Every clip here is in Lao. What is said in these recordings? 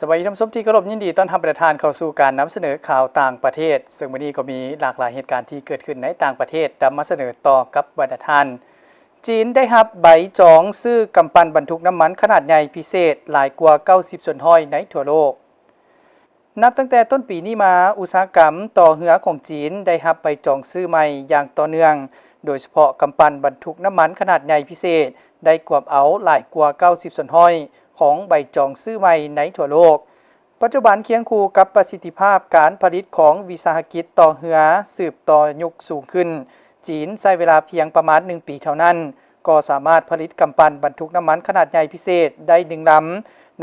ສະບາຍດີທ່ານຜູ້ຊົມທີ່ເຄົາລົບ, ຍິນດີຕ້ອນຮັບບັນດາທ່ານເຂົ້າສູ່ການນຳສະເໜີຂ່າວຕ່າງປະເທດ, ເຊິ່ງມື້ນີ້ກໍມີຫຼາກຫຼາຍເຫດການທີ່ເກີດຂຶ້ນໃນຕ່າງປະເທດນຳມາສະເໜີຕໍ່ກັບບັນດາທ່ານ. ຈີນໄດ້ຮັບໃບຈອງຊື້ກຳປັ່ນບັນທຸກນ້ຳມັນຂະໜາດໃຫຍ່ພິເສດຫຼາຍກວ່າເກົ້າສິບສ່ວນຮ້ອຍໃນທົ່ວໂລກ. ນັບຕັ້ງແຕ່ຕົ້ນປີນີ້ມາ, ອຸດສາຫະກຳຕໍ່ເຮືອຂອງຈີນໄດ້ຮັບໃບຈອງຊື້ໃໝ່ຢ່າງຕໍ່ເນື່ອງ, ໂດຍສະເພາະກຳປັ່ນບັນທຸກນ້ຳມັນຂະໜາດໃຫຍ່ພິເສດໄດ້ກວມເອົາຫຼາຍກວ່າເກົ້າສິບສ່ວນຮ້ອຍຂອງໃບຈອງຊື້ໃໝ່ໃນທົ່ວໂລກ. ປັດຈຸບັນຄຽງຄູ່ກັບປະສິດທິພາບການຜະລິດຂອງວິສາຫະກິດຕໍ່ເຮືອສືບຕໍ່ຍົກສູງຂຶ້ນ, ຈີນໃຊ້ເວລາພຽງປະມານໜຶ່ງປີເທົ່ານັ້ນ ກໍສາມາດຜະລິດກຳປັ່ນບັນທຸກນ້ຳມັນຂະໜາດໃຫຍ່ພິເສດໄດ້ໜຶ່ງລຳ,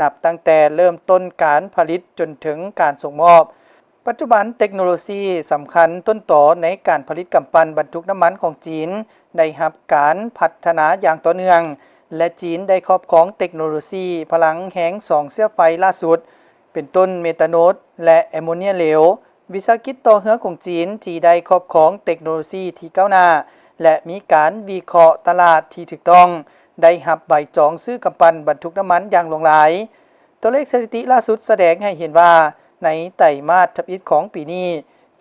ນັບຕັ້ງແຕ່ເລີ່ມຕົ້ນການຜະລິດຈົນເຖິງການສົ່ງມອບ. ປັດຈຸບັນເຕັກໂນໂລຊີສຳຄັນຕົ້ນຕໍໃນການຜະລິດກຳປັ່ນບັນທຸກນ້ຳມັນຂອງຈີນໄດ້ຮັບການພັດທະນາຢ່າງຕໍ່ເນື່ອງ ແລະ ຈີນໄດ້ຄອບຄອງເຕັກໂນໂລຊີພະລັງແຮງສອງເຊື້ອໄຟລ່າສຸດ ເປັນຕົ້ນເມຕາໂນດ ແລະ ແອໂມເນຍເຫຼວ. ວິສາຫະກິດຕໍ່ເຮືອຂອງຈີນທີ່ໄດ້ຄອບຄອງເຕັກໂນໂລຊີທີ່ກ້າວໜ້າ ແລະ ມີການວິເຄາະຕະຫຼາດທີ່ຖືກຕ້ອງ ໄດ້ຮັບໃບຈອງຊື້ກຳປັ່ນບັນທຸກນ້ຳມັນຢ່າງຫຼວງຫຼາຍ. ຕົວເລກສະຖິຕິລ່າສຸດສະແດງໃຫ້ເຫັນວ່າ ໃນໄຕມາດທຳອິດຂອງປີນີ້,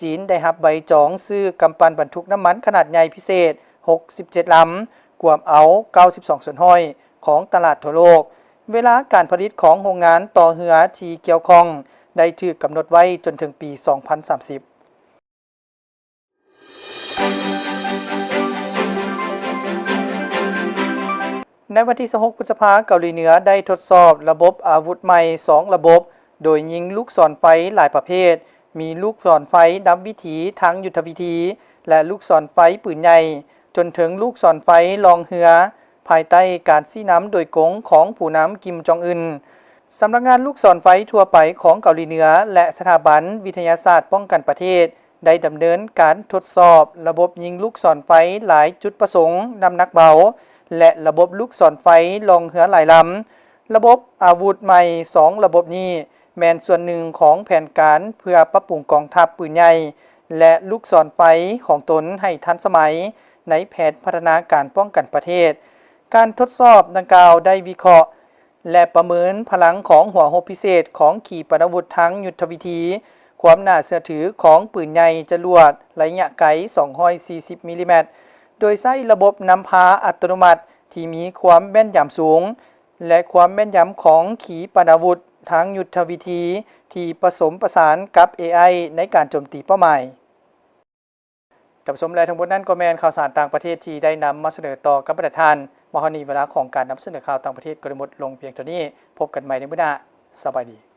ຈີນໄດ້ຮັບໃບຈອງຊື້ກຳປັ່ນບັນທຸກນ້ຳມັນຂະໜາດໃຫຍ່ພິເສດຫົກສິບເຈັດລຳ, ກວມເອົາເກົ້າສິບສອງສ່ວນຮ້ອຍຂອງຕະຫຼາດທົ່ວໂລກ. ເວລາການຜະລິດຂອງໂຮງງານຕໍ່ເຮືອທີ່ກ່ຽວຂ້ອງໄດ້ຖືກກຳນົດໄວ້ຈົນເຖິງປີສອງພັນສາມສິບ. ໃນວັນທີຊາວຫົກ ພຶດສະພາ, ເກົາຫຼີເໜືອໄດ້ທົດສອບລະບົບອາວຸດໃໝ່ສອງລະບົບ, ໂດຍຍິງລູກສອນໄຟຫຼາຍປະເພດ, ມີລູກສອນໄຟນຳວິຖີທາງຍຸດທະວິທີ ແລະ ລູກສອນໄຟປືນໃຫຍ່, ຈົນເຖິງລູກສອນໄຟລ່ອງເຮືອ, ພາຍໃຕ້ການຊີ້ນຳໂດຍກົງຂອງຜູ້ນຳ ກິມ ຈອງອຶນ. ສຳນັກງານລູກສອນໄຟທົ່ວໄປຂອງເກົາຫຼີເໜືອ ແລະ ສະຖາບັນວິທະຍາສາດປ້ອງກັນປະເທດ ໄດ້ດຳເນີນການທົດສອບລະບົບຍິງລູກສອນໄຟຫຼາຍຈຸດປະສົງ, ນ້ຳໜັກເບົາ ແລະ ລະບົບລູກສອນໄຟລ່ອງເຮືອຫຼາຍລຳ. ລະບົບອາວຸດໃໝ່ສອງລະບົບນີ້ ແມ່ນສ່ວນໜຶ່ງຂອງແຜນການເພື່ອປັບປຸງກອງທັບປືນໃຫຍ່ ແລະ ລູກສອນໄຟຂອງຕົນໃຫ້ທັນສະໄໝ ໃນແຜນພັດທະນາການປ້ອງກັນປະເທດ. ການທົດສອບດັ່ງກ່າວໄດ້ວິເຄາະ ແລະ ປະເມີນພະລັງຂອງຫົວຮົບພິເສດຂອງຂີປະນາວຸດທາງຍຸດທະວິທີ, ຄວາມໜ້າເຊື່ອຖືຂອງປືນໃຫຍ່ຈະຫຼວດໄລຍະໄກສອງຮ້ອຍສີ່ສິບມິລລີແມັດ, ໂດຍໃຊ້ລະບົບນຳພາອັດຕະໂນມັດທີ່ມີຄວາມແມ່ນຍຳສູງ ແລະ ຄວາມແມ່ນຍຳຂອງຂີປະນາວຸດທາງຍຸດທະວິທີທີ່ປະສົມປະສານກັບເອໄອໃນການໂຈມຕີເປົ້າໝາຍ. ທ່ານຜູ້ຊົມ ແລະ ທັງໝົດນັ້ນກໍແມ່ນຂ່າວສານຕ່າງປະເທດທີ່ໄດ້ນຳມາສະເໜີຕໍ່ກັບບັນດາທ່ານ. ມາຮອດນີ້ເວລາຂອງການນຳສະເໜີຂ່າວຕ່າງປະເທດກໍໄດ້ໝົດລົງພຽງເທົ່ານີ້. ພົບກັນໃໝ່ໃນມື້ໜ້າ. ສະບາຍດີ.